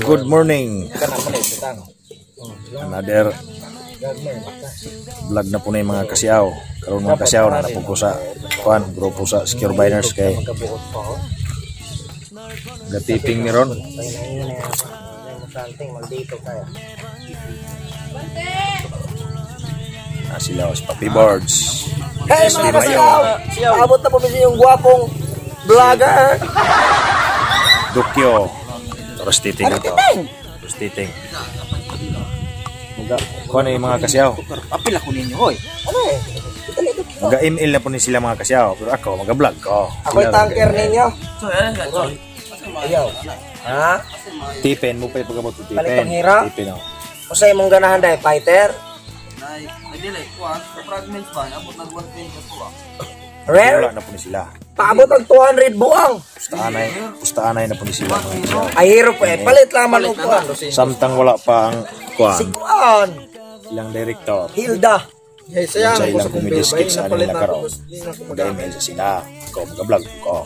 Good morning. Another vlog na po na yung mga kasiyaw. Karon, mga kasiyaw, na po ko sa kuan, grupo sa Secure Biners kay gatiping ni ron. Na sila si Papi Birds. Hey, SB mga Mayo. kasiyaw! Abot na po mi yung gwapong vlogger. Dukyo. Tapos titing Ano ito. titing? Tapos titing. Maga, kuan yung mga kasiyaw. Apil ako ninyo, hoy. Ano eh? Dali, dali. Maga ML na po ni sila, mga kasiyaw. Pero ako, maga-vlog ko. Ako'y Sila, tanker maga-ML. ninyo. Ayaw. Ha? Tipin mo pa yung pagkabot tipin. Balik ang hira. Tipin, oh. Usa imong ganahan dai fighter? Ay, dili, kuan, sa fragments ba, abot nag 120 ko ah. Rare? Wala na po ni sila. Paabot ang 200 buang. Pustaanay na po ni sila, mga kasiyaw. Ay hero pa eh. Palit lang man og kuan. Samtang wala pa ang kuan, Si kuan. ilang director. Hilda. Hey, Sa ilang comedy skits sa nila karon. Mag-ML sa sila. Ako, mag-vlog ko.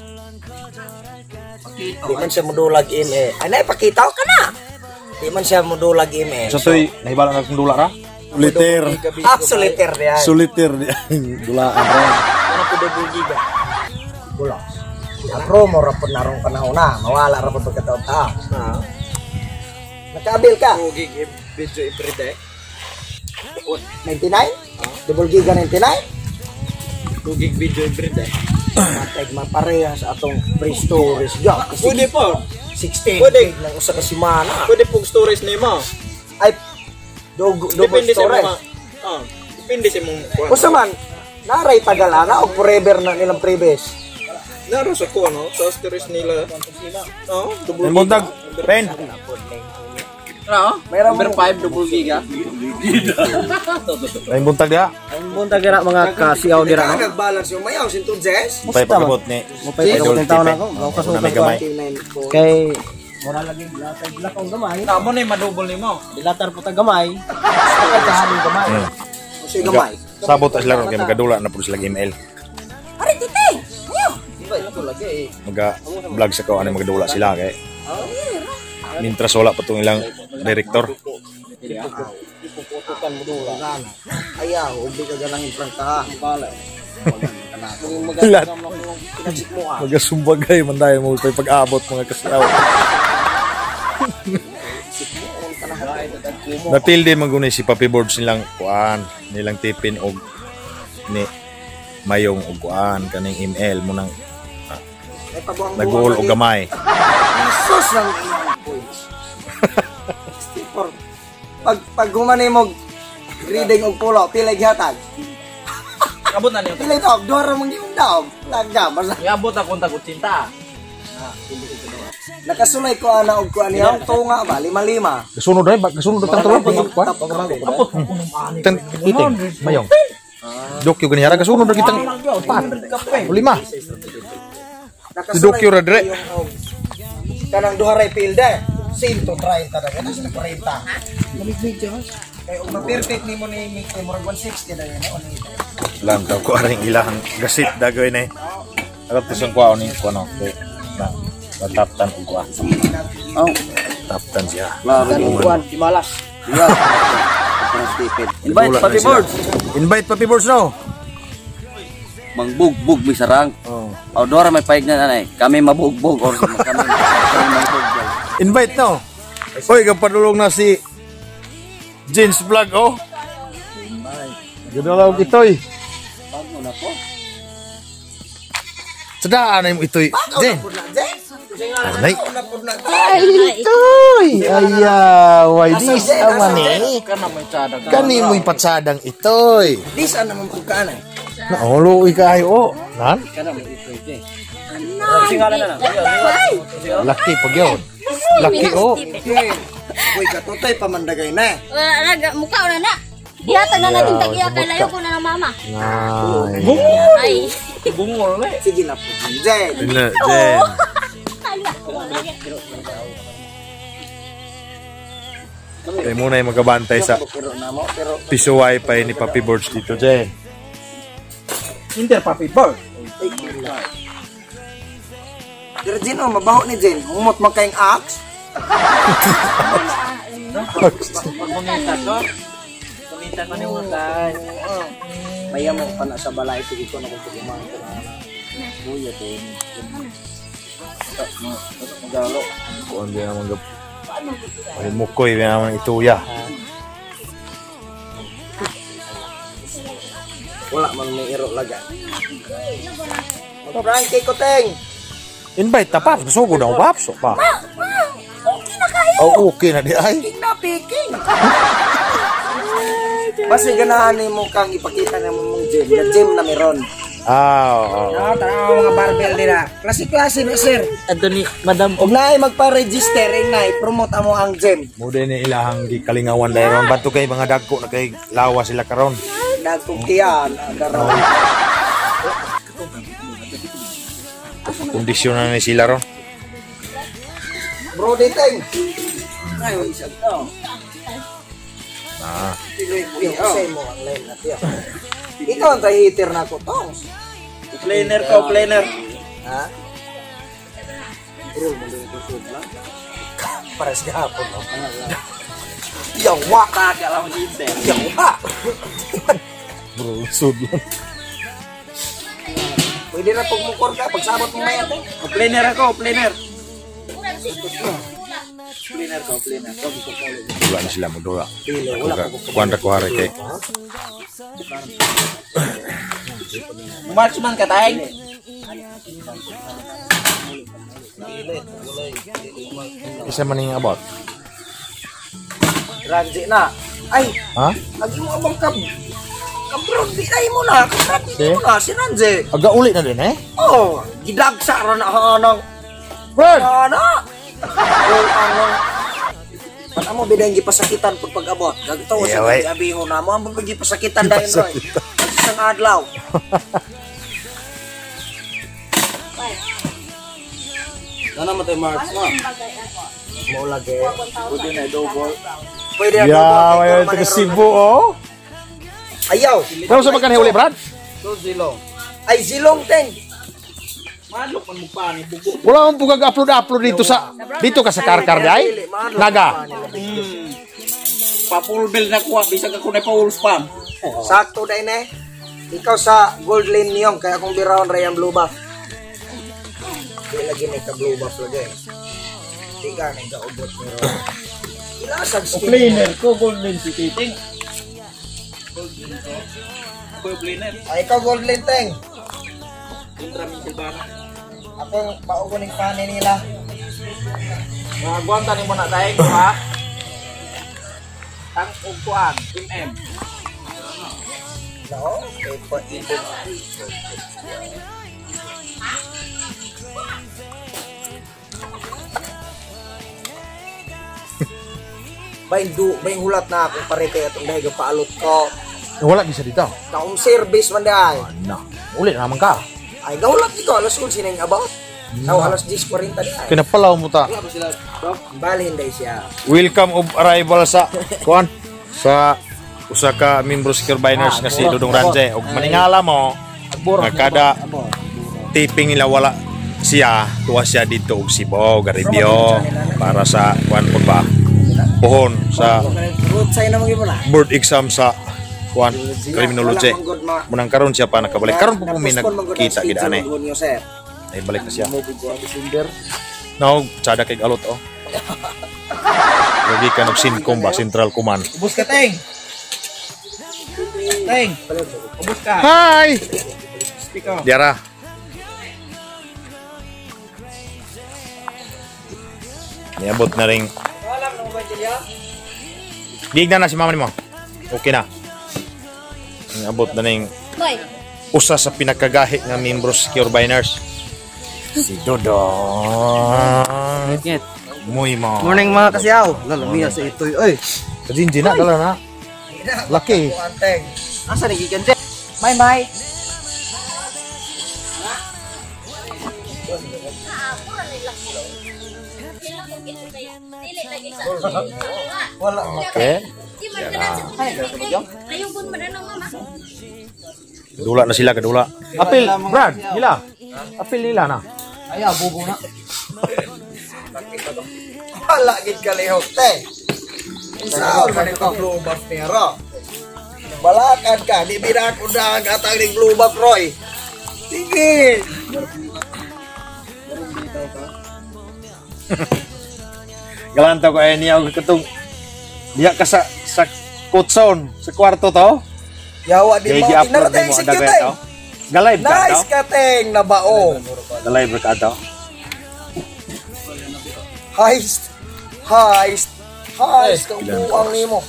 Di man siya modulag ML. Ay nay pakita ka na. Di man siya modulag ML. So to'y, nahibala na kung dula ra? Solitaire. Ah, solitaire diyan. Solitaire. Dulaan ra. Ano ko double giga? Bulos. Ang promo ra pud narong panahon na, mawala ra pud pagkataon ta. Nakaabil ka? 2 gig video every day. 99? Double giga 99? 2 gig video every day. Matay maparehas atong free storage ga. Pwede po. 16 Pwede. gig ng usa ka semana. Pwede pong storage nimo. Ay double Depende sa storage. mga. Ah, depende sa imong kuan. Usa man naray tagal ana o forever na nilang previous. Naro sa kuan no, sa storage nila. Oh, double May buntag. Pen. Ra, Mayroon number 5 double giga. May buntag diha. Ang buntag dira, mga kasiyaw dira no. Nag-balance yung mayaw sinto Jess. Pay pagkabot ni. Mupay pagkabot ng taon ako. Gaw Una may gamay. Kay mura lagi dilatay dilakaw gamay. Tamo na madouble nimo. Dilatar po ta gamay. Sa gamay. Usa gamay. Sabot ta sila ron kay magadula na po sila ML. Ari titi. Maga vlog sa ko ano magadula sila kay. Mintras wala pa tong ilang director. Ipuputukan mo dula. Ayaw, ug di ka ganang imprangka. Lat. Pinagsik mo ah. Magasumbagay man tayo mo pay pag-abot, mga kasiyaw. Napildi man guni si Papi Boards nilang kuan, nilang tipin og ni mayong og kuan kaning ML mo nang Ay pabuang nag-uol og gamay. Jesus ang iyong points. 64. Pag humanay mo reading og pulo, pila gihatag. Abot na niyo. Pila daog, duha ra mong iyong daog. Taga, basta Iabot akong tag 80. Nakasulay ko ana og kuan niya, tunga ba, lima lima. Kasunod ay, kasunod tang tulo kuan. Ten iting mayong. Dokyo gani hara kasunod ra kitang upat. O lima. Nakasulay Dokyo ra dire. yung og kanang duha ray pilde. 130 na gani, 140. Kay og ma-perfect nimo ni Mickey, murag 160 na yun, ano ito. Lang daw ko aring ilang gasit dagoy ni. Alam to siyang kuha ni kuno kay na na top 10 og kuha. Oh, Top 10 siya. kuan di malas. Invite Papi Boards. Invite Papi Boards no. Mangbugbog mi sarang. Oh. O dora may paig na nanay. Kami mabugbog or kami mangbugbog. Invite no. Oy, kapadulong na si Jeans Vlog oh. Gadalaw itoy. Bago na po. Sadaan na mo itoy. Jen. Anay. Una po na. Itoy. Ayaw, ay dis aman eh. Kana may tsadag. Kani mo'y patsadang itoy. Dis ana man pud ka ana. Nahulo ikayo oh. Nan? Laki pag yun. Laki oh. Uy, katutay pamandagay na. Wala na, mukha na na. Ihatag na natin tag-iya kay layo ko na ng mama. Nay. Ay. Bungol eh. Sige na po, Jen. Jen. Jen. Ala, wala na. Kaya muna yung magabantay sa Pero na mo, pero piso wifi ni Papi Boards dito, Jen. Inter Papi Bird. ay, Pero Jen, oh, mabaho ni Jen. Humot man kayong axe. Pagmangita ko. Pangita ko ni mo tay. Maya mo pa na sa balay sige ko na kung pag-umahan ko na. Buya to. Magalo. Kuan biya naman gap. Ay mukoy biya naman ituya. Wala man may iro laga. Mag-prank kay Koteng. Invite ta Paps, gusto na Paps pa. Okay na kayo. Oh, okay na di ay. King na picking. Basta ganahan mo kang ipakita na mo mong gym. Na gym na meron. Ah, oo. No, tanaw mga barbell nila. Klase-klase na sir. Anthony, Madam. Og naay magpa-register ing naay promote amo ang gym. Mo din ni ilahang gikalingawan dahil ron bato kay mga dagko na kay lawa sila karon. Dagkong tiyan, daraw. Kondisyon na ni sila ron. Bro, diteng. Ay, isa to. Ah, Yung mo ang line na tiyo. Ikaw ang tahitir na ko, tong. Cleaner ko, cleaner. Ha? Bro, mali ko lang. Pares gahapon, no? Yawa! Taga lang hitter. Yawa! bro, sud lang. Pwede na pagmukor ka, pagsabot mo maya, teng. Cleaner ako, cleaner. Cleaner ko, cleaner. Wala na sila mo dula. Kuan ra ko hari kay. Marchman ka tay. Isa man ning abot. Ranji na. Ay, Ha? agi mo abang kab. Kabron, di ay mo na. Kabron, di mo na. Si Ranji. Aga uli na din eh. Oh, gidagsa ra na anang. Brad! Ana! Oh, anang. Pan mo bida yung gipasakitan pag pag-abot. Gagtawa sa Yeah, wey. gabi na mo ang pag gipasakitan dahil Roy. Isang adlaw. Nana mo tay March mo. Mo lagi. Pwede na double. Pwede na Yeah, double. may taga Cebu oh. Ayaw. Pero sa magkanhi uli, Brad? So zilong. Ay silong teng. Madlok man mo pa ni bugo. Wala akong pugag upload-upload dito sa dito ka sa Karkar day. Naga. Pa full bill na kuha bisag ako na pa full spam. Sakto dai ne. Ikaw sa gold lane niyong kaya akong birawon ray ang blue buff. Di lagi ni ka blue buff lagi. Di ka ni kaubot ni ro. Ilasag skin. Cleaner ko golden si Titing. Ko cleaner. Ay ikaw gold lane teng. Intra min silbana. Ako paugo ning pane nila. Magwanta nimo na tay ha. Tang og kuan, MM. No, kay pa ibog. Bain du, bain hulat na akong pare kay atong dahil paalot ko. Wala gisa dito. Kaum service man dai. Na. Uli na naman ka. Ay gahulat ko alas 11 na yung about. Saw alas 10:40 di ay. Kinapalaw mo ta. Balhin day siya. Welcome of arrival sa kuan sa usa ka membro sa Carbiners nga si Dudong Ranje. Og maningala mo nga kada taping nila wala siya, tuwa siya dito og Cebu, Garibio para sa kuan pud ba pohon sa Road sign na mo na. board exam sa kuan criminology. Munang karon siya pa nakabalik. Karon po mi nagkita gid ani. Ay balik na siya. Now, tsada kay alot oh. Lagi ka nog Sincom ba Central Command. Ubos ka teng. Teng. Ubos ka. Hi! Speaker. Diara. Niabot na ring. Gigna na si mama nimo. Okay na. Niabot na ring usa sa pinakagahi nga membro sa Secure Biners. Si Dodong. Muy mo. Morning mga kasiyaw. Lalamiya sa itoy. Oy. Kajinji na dala na. Laki. Asa ni gikan je? May may. Wala. Okay. Dula na sila kadula. Apil, Brad, nila. Apil nila na. Ay, abubo na. Wala gid kalihok te. Unsaon man ito blue buff niya ro? Balakan ka, di bira ko na ang atang ning blue buff, Roy. Sige. Galantaw ko ay niya og katong diha ka sa kutson sa kwarto to. Yawa di Kay mo gi-upload inarte nimo ang execute. dagay to. Ga-live ka Nice to. ka teng nabao. Ga-live ka to. Heist. Heist. Heist kang buang nimo.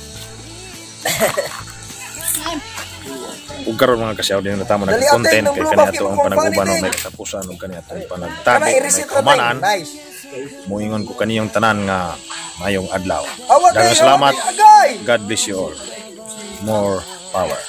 Ug karon mga kasyaw din natamo Dali, nag content ate, ng kay blue kani buff, ato ang yung panag-uban funny og may thing. katapusan ug kani atong Kana panagtabi may i-reset ra teng. kaumanan. Nice. Moingon ko kaniyong tanan nga mayong adlaw. Awa Daghang kay, salamat. awa kay, agay. God bless you all. More power.